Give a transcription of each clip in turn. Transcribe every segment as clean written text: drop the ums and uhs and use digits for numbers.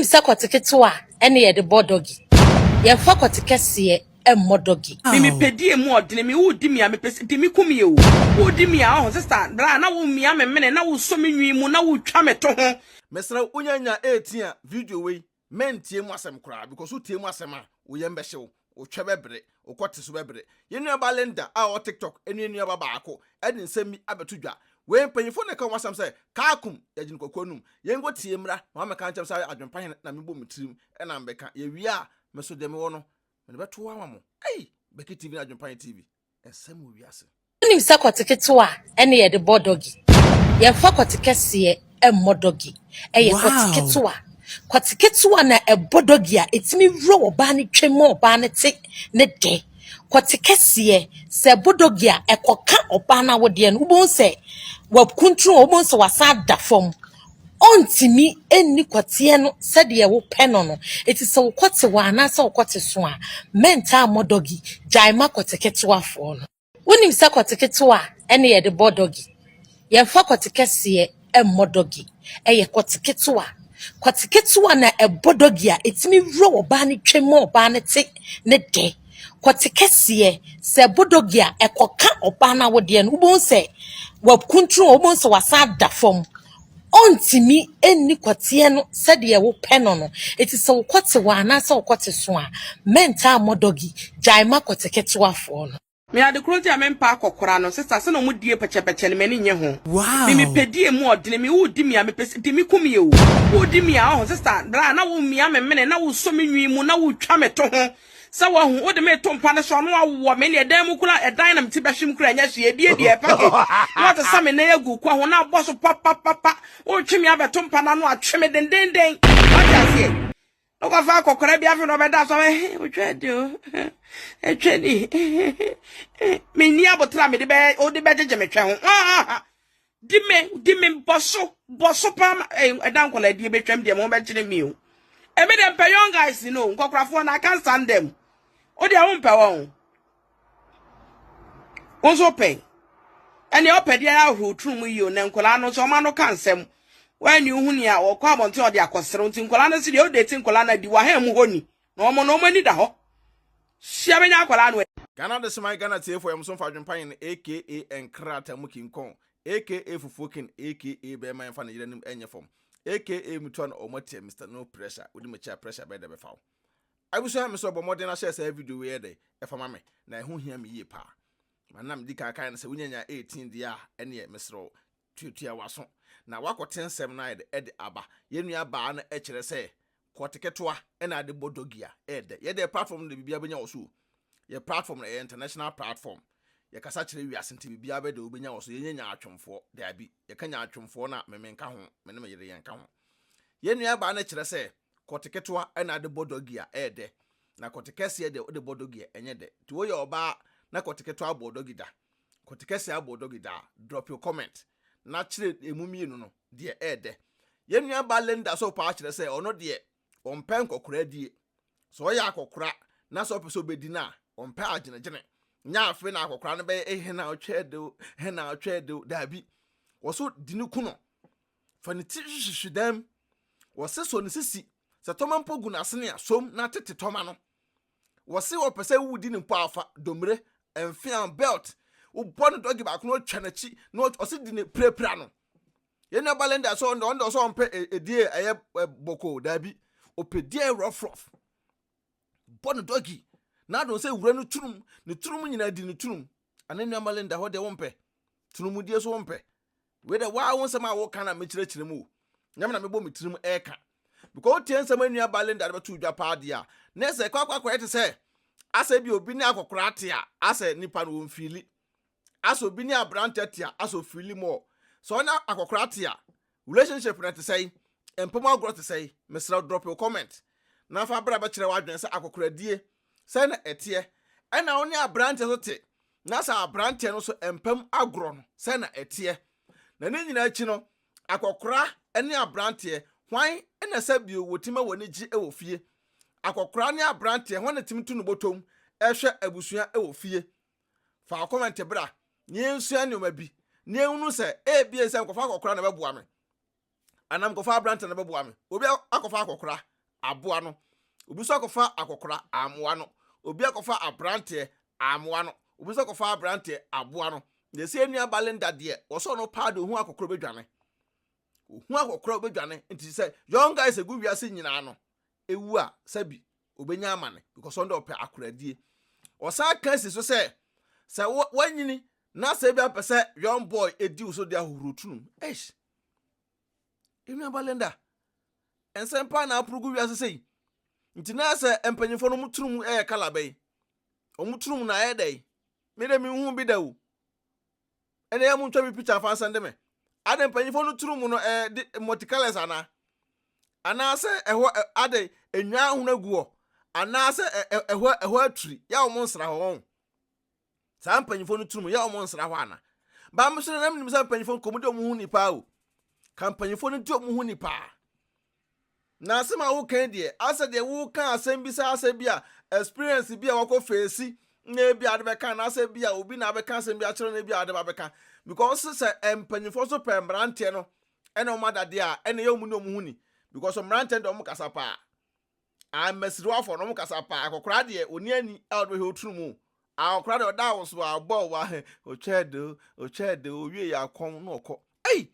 Wonim sɛ kɔte ketewa ɛne yɛde bɔ doggy. Yɛmfa kɔte kɛseɛ ɛmmɔ doggy. Me mepɛ die mu ɔdene me wo di me a mepɛ sɛ di me ku me o wo di me a ɔho sister bra na wo mia me mene na wo sɔ me nwi mu na wo twa me to ho. Mesrɛ wo wonya nya 18 a video wei mɛntie mu asɛm koraa because wotie mu asɛm a wo yam bɛhye wo, wo twɛ bɛbere, wo kɔte so bɛbere. Yɛn nuaba Linda a ɔwɔ TikTok ne yɛn nuaba baako de nsɛm bi abɛto dwa. Wei mpanyimfo na ɛka wɔn asɛm sɛ Kaakum yɛgye no kwaku anum. Yɛnkɔ tie mmra na wɔamɛka nkyɛm sɛ adwempa hene na mebɔ me tirim na mebɛka. Yɛwie a me so deɛ mewɔ no mede bɛto hɔ ama mo. Ei! Becky TV ne Adwempa Hene TV. Nsɛm wɔ wiase. Wonim sɛ kɔte ketewa ɛne yɛde bɔ doggy. Yɛmfa kɔte kɛseɛ mmɔ doggy. Ɛyɛ kɔte ketewa. Kɔte ketewa na ɛbɔ doggy a ɛtumi wura ɔbaa no twam ma ɔbaa no te ne dɛ. Kɔte kɛseɛ sɛ ɛbɔ doggy a ɛkɔka ɔbaa no awodeɛ no wobɛhu sɛ wakuntunu hɔ wobɛhu sɛ wasan ada fam. Ɔntumi nni kɔteɛ no sɛdeɛ wopɛ no no. Enti sɛ wo kɔte wɔ anaasɛ wo kɔte so a, mɛntaa mmɔ doggy. Gyae ma kɔte ketewafoɔ no. Wonim sɛ kɔte ketewa ɛne yɛde bɔ doggy. Yɛmfa kɔte kɛseɛ mmɔ doggy. Ɛyɛ kɔte ketewa. Kɔte ketewa na ɛbɔ doggy a ɛtumi wura ɔbaa no twam ma ɔbaa no te ne dɛ. Kɔte kɛseɛ sɛ ɛbɔ doggy a ɛkɔka ɔbaa no awodeɛ no wobɛhu sɛ wakuntunu hɔ wobɛhu sɛ wasan ada fam. Ɔntumi nni kɔteɛ no sɛdeɛ wopɛ no no. Enti sɛ wo kɔte wɔ anaasɛ wo kɔte so a, mɛntaa mmɔ doggy. Gyae ma kɔte ketewafoɔ no. Me ade koro nti a mempɛ akɔkora no sister sɛ na ɔmo die pɛkyɛpɛkyɛ no m'ani nye ho me mepɛ die mu ɔdene me wo di me a mepɛ sɛ di me ku me o wo di me a ɔho sister bra na wo mia me mene na wo sɔ me nwi mu na wo twa me to ho sɛ wahu wo de me to mpa no so ano awɔ me ne ɛdan mu kura ɛdan na me ti bɛhwem kura ɛnyɛ hwee edie deɛ package na wɔte sɛ me nan agu kwa ho na abɔ so papapapa wo twe me abɛto mpa no ano atwe me dendenden wate aseɛ. Wokɔfa akɔkora bi afei na ɔbɛda so ɔbɛ wotwa di o ɛtwa ni menni abotra mede bɛ wode bɛgyegye me twɛ ho di me di me bɔ so bɔ so paa ma ɛda nkɔla adie bɛtwam deɛ mo bɛkyerɛ mi o ɛmi deɛ mpɛ young guys no nkɔkorafoɔ na I can't stand them wo deɛ wompɛ wɔn. Wo nso wopɛ. Ɛnea ɔpɛ deɛ ahorow turu mu yio na nkwadaa no nso ɔma no ka nsɛm. Wɔanni wohu nea wɔkɔ abɔnten ɔde akɔserew nti nkwadaa no nso deɛ wode ti nkwadaa no adi wahan mu hɔ ni na wɔn no wɔn ani da hɔ. Hyia bɛnya akwadaa no. Ghana Adeseman Ghana Tiefo Yɛmso Mfa Adwempa Hene aka Nkrataa Mu King Kong aka Fufuo King aka Bɛɛma Yɛmfa Ne Yere Anim Nyɛ Fam aka Metua No Ɔmo Atia Mister No Pressure Wodi M'akyi A Pressure Bɛyɛ Dɛ Bɛfa Wo Abusua me sɛ bɔ mmɔden na hyɛ saa video wei yɛ dɛ ɛfa ma me na ɛho hia me yie paa. Ma na medi kan kan no sɛ wonya nya 18 deɛ a ɛneɛ mesrɛ wo tuatua w'aso na woakɔte nsɛm no ayɛ dɛ ɛde aba. Yɛn nua baa no kyerɛ sɛ kɔte ketewa ɛna ade bɔ doggy a ɛyɛ dɛ. Yɛ deɛ platform no de biribiara bɛnya wɔ so o. Yɛ platform no ɛyɛ international platform. Yɛkasa kyerɛ wiase nti biribiara bɛ dɛ wobɛnya wɔ so. Yɛnyɛ nyaatwomfoɔ daabi. Yɛka nyaatwomfoɔ no a me menka ho, me ne me yere yɛnka ho. Yɛn nua baa no kyerɛ sɛ Kɔte ketewa na ade bɔ dɔgi a, ɛyɛ dɛ, na kɔte kɛseɛ deɛ wode bɔ dɔgi a, ɛnyɛ dɛ. Nti woyɛ ɔbaa na kɔte ketewa abɔ dɔgi da, kɔte kɛseɛ abɔ dɔgi da a, drop your comment na kyerɛ ɛmu mmienu no deɛ ɛyɛ dɛ. Yɛn nua baa Linda nso paa kyerɛ sɛ ɔno deɛ ɔmpɛ nkɔkora die. Sɛ ɔyɛ akɔkora na sɛ ɔpɛ sɛ ɔbɛdi no a, ɔmpɛ agyenegyene. Nyɛ afei na akɔkora no bɛyɛ ehe na ɔtwɛɛ de o, he na ɔtwɛɛ de o, daabi. Wɔ so di no ku no. Fa ne ti hwehwehwe dan mu. Wɔse sɔ ne sisi. Sɛ tɔma mpo gu n'asene a, som na tete tɔma no. Wɔse wɔpɛ sɛ wodi no mpo a, fa domire, mfeaw, belt, wobɔ no dɔge baako na watwa n'akyi na ɔse di ne pirapira no. Yɛn nua ba Linda sɛ ɔno deɛ ɔsɛ ɔmpɛ edie a ɛyɛ bɔkɔɔ, daabi. Ɔpɛ die a ɛyɛ rough rough. Bɔ no dɔge na adom sɛ wura no turum, ne turum nyinaa di ne turum. Ana nua ba Linda hɔ deɛ wompɛ? Turumudie so wompɛ? Wei dɛ waa wo nsɛm a woka na mekyerɛkyerɛ mu o. Nyɛ me na mebɔ me tirim ɛka. Because wotie nsɛm a nua ba Linda de bɛto dwa paa deɛ a, na ɛsɛ ɛkɔ akɔ akɔyɛ te sɛ asɛ bi obi ne akɔkora te a, asɛ nipa no wɔmfiili. Asɛ obi ne aberantɛ te a, asɛ ofiili more. Sɛ ɔne akɔkora te a, relationship no ɛte sɛn? Mpam agorɔ te sɛn? Mesrɛ wo drop your comment na fa bra bɛkyerɛ w'adwene sɛ akɔkoradie sɛn na ɛteɛ. Ɛna wo ne aberanteɛ nso te na sɛ aberanteɛ no nso mpam agorɔ no sɛn na ɛteɛ. Na ne nyinaa akyi no, akɔkora ne aberanteɛ, hwan na sɛ bio wɔtumi ma wɔn ani gye wɔ fie? Akɔkora ne aberanteɛ, hwan na tumi to no bɔtɔm hwɛ abusua wɔ fie? Fa wo comment bra na yɛnsua nneɛma bi na yɛnhunu sɛ ebia sɛ nkɔfa akɔkora na ɛbɛboa me. Anaa mekɔfa aberante na bɛboa me. Obi akɔfa akɔkora, aboa no. Obi nso akɔfa akɔkora, ammoa no. Obi akɔfa aberanteɛ, ammoa no. Obi nso akɔfa aberanteɛ, aboa no. Na ɛsɛ yɛn nua ba Linda deɛ, wɔsɛ ɔno paa deɛ ohu akɔkora obɛdwane. Ohu akɔkora obɛdwane. Nti sɛ young guys egu wiase nyinaa no, ewu a, sɛbi, obɛnya amane because ɔno deɛ ɔpɛ akoradie. Ɔsan ka si so sɛ, sɛ wanyini na sɛ ebi apɛ sɛ young boy edi wo so de ahohoro tunum. Eish! Enuaba Linda, nsɛm paa na aporo gu wiase sei. Nti na sɛ mpanyinfoɔ no wɔn turum yɛ kala bɛyi. Wɔn turum na ayɛ dɛ. Me de me hu bi da o. Ɛna yɛ mo ntwa bi picture fa nsɛnde me. Ade mpanyinfoɔ no turum no ɛɛ de multicolors ana? Anaasɛ ɛhɔ ade enwa ahono agu hɔ? Anaasɛ ɛhɔ ɛhɔ aturi? Yɛ wɔn nsra hɔ wɔn. Saa mpanyimfoɔ no tirim yɛ wɔn nsra hɔ ana? Ba me so na menim sɛ mpanyimfoɔ nkɔm de wɔn ho ni paa o. Ka mpanyimfoɔ no di wɔn ho ni paa. Na asɛm a woka yi deɛ, asɛ deɛ woka asɛm bi sɛ asɛ bi a experience bi a wakɔ feesi na ebi a ade bɛka anaasɛ bi a obi na abɛka asɛm bi akyerɛ no ebi a ade ba bɛka. Because sɛ mpanyimfoɔ so pɛ mmeranteɛ no ɛna wɔn adadeɛ a ɛna ɛyɛ wɔn ne wɔn ho ni. Because mmeranteɛ no deɛ wɔn kasa paa. Ah mmasiriwafo no, wɔn kasa paa. Akɔkoraa deɛ, ɔni ani a ɔde bɛhwɛ otunu mu. Akɔkoraa deɛ, ɔda wo so a, ɔbɔ wa, ɔtwa de o, ɔtwa de o, owie yɛ akɔm na ɔkɔ. Ei!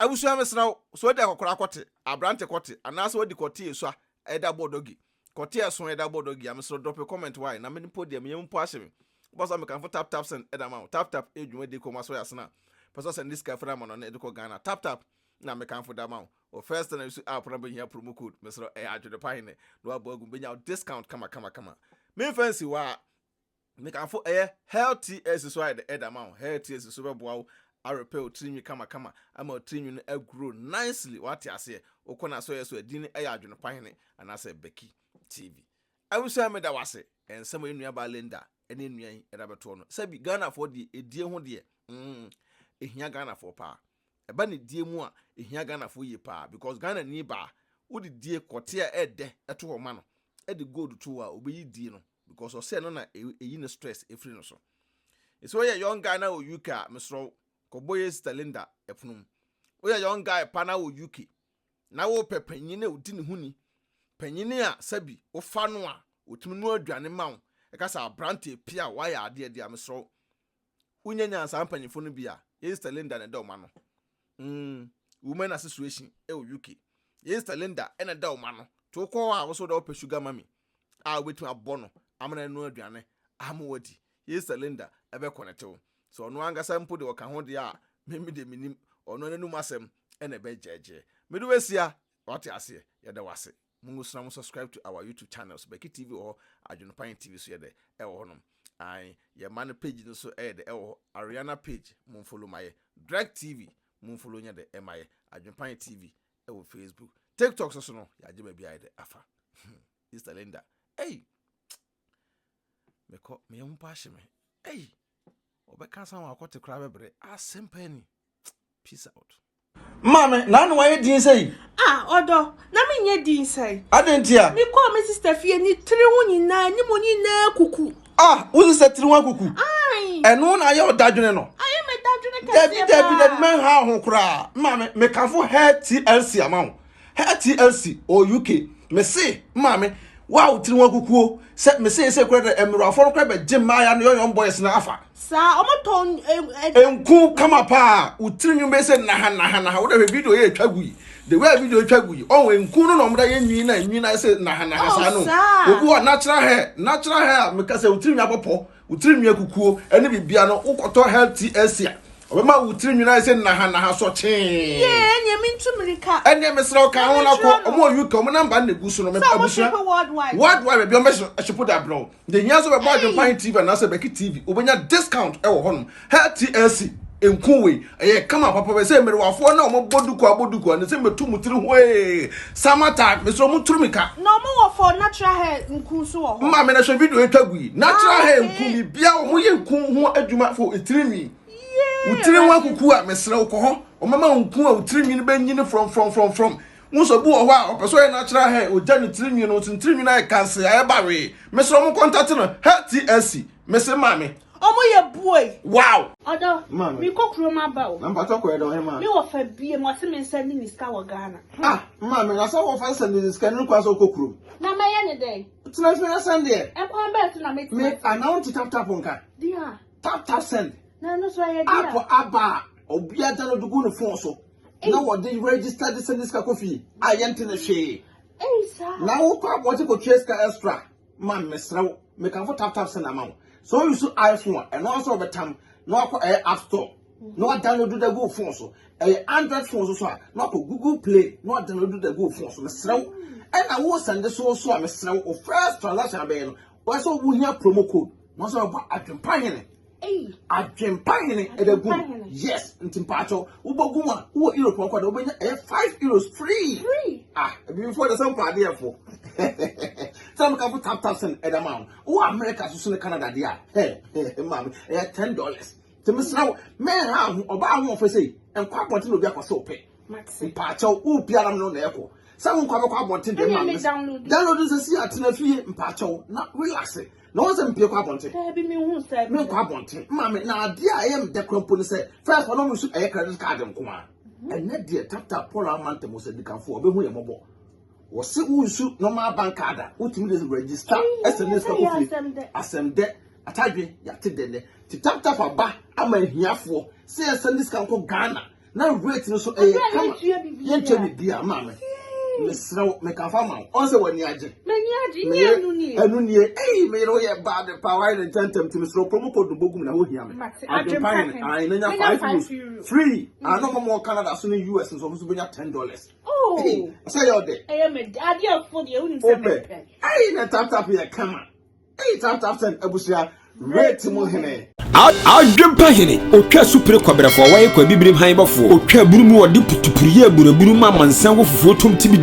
Abusua mesrɛ wo, sɛ wadi akɔkoraa kɔte, aberante kɔte, anaasɛ wadi kɔte esua ɛda bɔ dɔgi, kɔte ɛso ɛda bɔ dɔgi a, mesrɛ wo drop a comment why, na me mpo deɛ, me yam mpo ahye me. Wopɛ sɛ mekamfo tap tap send ɛda ma wo. Tap tap ɛyɛ dwumadie kɔ mu asɔre asena. Pɛ sɛ ɔsɛnde sika firi amanɔne ɛde kɔ Ghana. Tap tap na mekamfo da ma wo. Wɔ first na use app na bɛhia promo code mesrɛ ɛyɛ adwene pa hene na wabɔ agu bɛnya wo discount kama kama kama. Memfa nsi hɔ a mekamfo ɛyɛ Health TS so ayɛ dɛ ɛda ma wo. Health TS so bɛboa wo arepɛ wo tirinwi kama kama ama wo tirinwi no agrow nicely wate aseɛ. Wokɔ na so ɛyɛ so ɛdin no ɛyɛ adwene pa hene anaasɛ Becky TV. Abusua meda wo ase nsɛm a yɛn nua baa Linda ɛne yɛn nua yi ɛde abɛtoɔ no. Sɛbi Ghanafoɔ deɛ ɛdie ho deɛ mm ɛhia Ghanafoɔ paa. Ɛba ne die mu a ɛhia Ghanafoɔ yie paa because Ghana ni baa wode die kɔte a ɛɛdɛ ɛto hɔ ma no ɛde gold to hɔ a ɔbɛyi die no because ɔsɛ ɛno na ɛyi ne stress ɛfiri no so. Ɛsɛ woyɛ young guy na wɔ UK a mesrɛ wo kɔbɔ yɛ sister Linda ɛpono mu. Woyɛ young guy pa na wɔ UK na wopɛ panyin a odi ne ho ni, panyin a sɛbi wofa no a otumi noa aduane ma wo, ɛka sɛ aberante pia a wayɛ adeɛ deɛ a mesrɛ wo, wonya nyaa saa mpanyinfoɔ no bi a, yɛn Sister Linda na ɛda wɔn ano. Mm, Women Association ɛwɔ UK. Yɛn Sister Linda ɛna ɛda wɔn ano. To wokɔ hɔ a wo so wode wopɛ sugar mummy a wobɛtumi abɔ no ama no anoa aduane ama wadi. Yɛn Sister Linda ɛbɛ connect wo. Sɛ ɔno ankasa mpo deɛ ɔka ho deɛ a, me me deɛ menim. Ɔno n'anum asɛm ɛna ɛbɛgyɛɛgyɛɛ. Mede wo asia, wate aseɛ, yɛda wo ase. Mongo so na mo subscribe to our YouTube channels, Becky TV wɔ hɔ, Adwene TV so yɛ dɛ ɛwɔ hɔnom. Ae, yɛ mma no page no so ɛyɛ dɛ ɛwɔ hɔ, Ariana page, mo follow ma yɛ. Drek TV, mo follow nyɛ dɛ ɛma yɛ. Adwene TV ɛwɔ Facebook. TikTok so so no, yɛagye baabi ayɛ dɛ afa. Sister Linda, ei, mekɔ, meyɛ ho mpo ahye me. Ei, ɔbɛka san wakɔte koraa bɛbrɛ. Asɛm paa ni. Peace out. Maame, na ano ayɛ din sɛyi. Ah, ɔdɔ, na menyɛ din sɛe. Adɛn ntia? Mekɔɔ me sista fie, ne tiri ho nyinaa, ne mu nyinaa kuku. Ah, wo sista tiri ho akuku? Ae. Ɛno na ayɛ ɔdadwene no? Ayɛ me dadwene kɛseɛ paa. Dabi, dabi, dabi, mɛnha ho koraa. Maame, mekamfo Hair TLC ama wo. Hair TLC wɔ UK. Mese, maame, wo a wo tiri ho akukuo, sɛ mese sɛ kura dɛ mmerewafoɔ no kora bɛgye mmaaya no young boys no afa. Saa, ɔmo tɔn ɛ ɛ. Nku kama paa, wo tiri nwi bɛyɛ sɛ naha naha naha, wo dɛ hwɛ video yɛ etwa gu yi, the way a video etwa gu yi, ɔho nku no na ɔmo da yɛ nwi na nwi na ayɛ sɛ naha naha saa no. Oh, saa. Obi wɔ natural hair, natural hair a meka sɛ wo tiri nwi abɔpɔ, wo tiri nwi akukuo ɛne bibia no, wokɔtɔ hair TLC a, ɔbɛma wo tiri nwi no ayɛ sɛ naha naha sɔkyee. Yee, ɛneɛ mentu mirika. Ɛneɛ mesrɛ wo ka ho na kɔ, ɔmo wɔ UK, ɔmo number na egu so no, Sɛ ɔmo abusua. ship worldwide. Worldwide baabi ɔmo bɛ ship de abrɛ wo. Deɛ hia sɛ bɛbɔ Adwempa He TV anaasɛ Becky TV, wobɛnya discount wɔ hɔnom. Hɛ TLC nku wei, ɛyɛ kama papa bɛ sɛ mmerewafoɔ na wɔn bɔ duku abɔ duku a, ne sɛ mɛtu mo tiri ho ee. Summer time, mesrɛ mo turu mika. Na wɔn wɔ for natural hair nku nso wɔ hɔ. Maame na hwɛ video etwa gu yi. Natural Ah, hair okay. nku bibia wɔn yɛ nku ho adwuma for etiri nwi. Yee, Wo tiri ho Awurade. akuku a mesrɛ wo kɔ hɔ. Wɔn mama wo nku a wo tiri nwi no bɛnyini from from from from. Wohu sɛ obi wɔ hɔ a ɔpɛ sɛ ɔyɛ natural hair, ogya ne tiri nwi no, nso ne tiri nwi no ayɛ kanse, ayɛ bawee. Mesrɛ mo kɔntate no, Hair TLC. Mese maame. Ɔmo yɛ buei. Wow! Ɔdɔ, Maame. me kɔ kurom aba o. Na mpatsɔ kɔ yɛ dɛ ɔhema. Me wɔ fa bie mu ɔse me nsa ni ne sika wɔ Ghana. Ah, maame, na sɛ wɔfa sɛ ne sika no kwan sɛ ɔkɔ kurom. Na mɛyɛ ne dɛn? Tena fie na sɛn deɛ. Ɛkwan bɛn so na mɛtumi Me ate? anaa wonte tap tap nka. Deɛ. Tap tap send. Na ɛno so ɛyɛ deɛ. App aba a obiara download gu ne phone so. Na wɔde register de send sika kɔ fie a yɛnte ne hwee. Ei saa. Na wokɔ abɔnten kɔtua sika extra. Ma mesrɛ wo, mekamfo tap tap send ama wo. Sɛ wo use iPhone a, ɛno ara sɛ wɔbɛtam na wakɔ ɛyɛ app store na wadownload da gu wo phone so. Ɛyɛ Android phone so so a, na wakɔ Google Play na wadownload da gu wo phone so. Mesrɛ wo. Ɛna wo send so so a, mesrɛ wo, wo first transaction abɛyɛ no, wɔyɛ sɛ wohia promo code na wɔsɛ wɔbɔ adwempa hene. Adwempa hene ɛda gu mu. Yes, nti mpaakyɛw, wobɔ gu mu a, wowɔ Europe nkɔ da, wobɛnya ɛyɛ €5 free. Free. Ah, ebibifoɔ de sɛ mpa adeɛfo. Sɛ meka fo tap tap send ɛda ma wo. Wowɔ America so so ne Canada deɛ a, hɛ, maame, ɛyɛ $10. Nti mesrɛ wo, mɛnha ho, ɔbaa ho ɔfɛ sei, nkɔ abɔnten na obi akɔ sɛ wopɛ. Mpaakyɛw, wo biara no na ɛkɔ. Sɛ wo nkɔ abɛkɔ abɔnten deɛ Ɛnna maame. me download. Download nsɛ si atena fie mpaakyɛw na relax. Na wɔn sɛ mpie kɔ abɔnten. Daabi me hu sɛ. Me nkɔ abɔnten. Maame, na adeɛ a ɛyɛ me dɛ kora mpo ne sɛ, first ɔno nso ɛyɛ credit card nko a. Ɛnɛ deɛ tap tap Paul Amante mo sɛ dikanfo ɔbɛhu yɛ mmɔbɔ. Wɔse wo nsu normal bank card a wotumi de register ɛsɛ ne sika kɔ fie. Asɛm dɛ atadwe yɛate dɛ nɛ. Ti tap tap aba ama ahiafoɔ sɛ yɛsɛ ne sika nkɔ Ghana na rate no so ɛyɛ kama. Yɛntua biribiara maame. Mesrɛ wo mekafa ma wo. Ɔn sɛ w'ani agye. M'ani agye nyɛ ɛnu nie. Ɛnu nie. Ei me yere woyɛ bad pa wayɛ ne ntɛntɛm nti mesrɛ wo promo code bɔ gu mu na ho hia me. Adwempa hene. Ae menya €5 free. Ano mo mo Canada so ne US nso nso benya $10. Oh. Sɛ yɛ ɔdɛ. Ɛyɛ me adeɛ fo deɛ wonim sɛ mepɛ. Ei na tap tap yɛ kama. Ei tap tap send abusua rate mu hene. Adwempa hene, otwa supire kɔbrɛfoɔ, wɔyɛ kɔ abibirim han bɔfoɔ, otwa aburu mu wɔde putupuru yɛ aburaburu ma amansan wɔ fufuo tom tibi.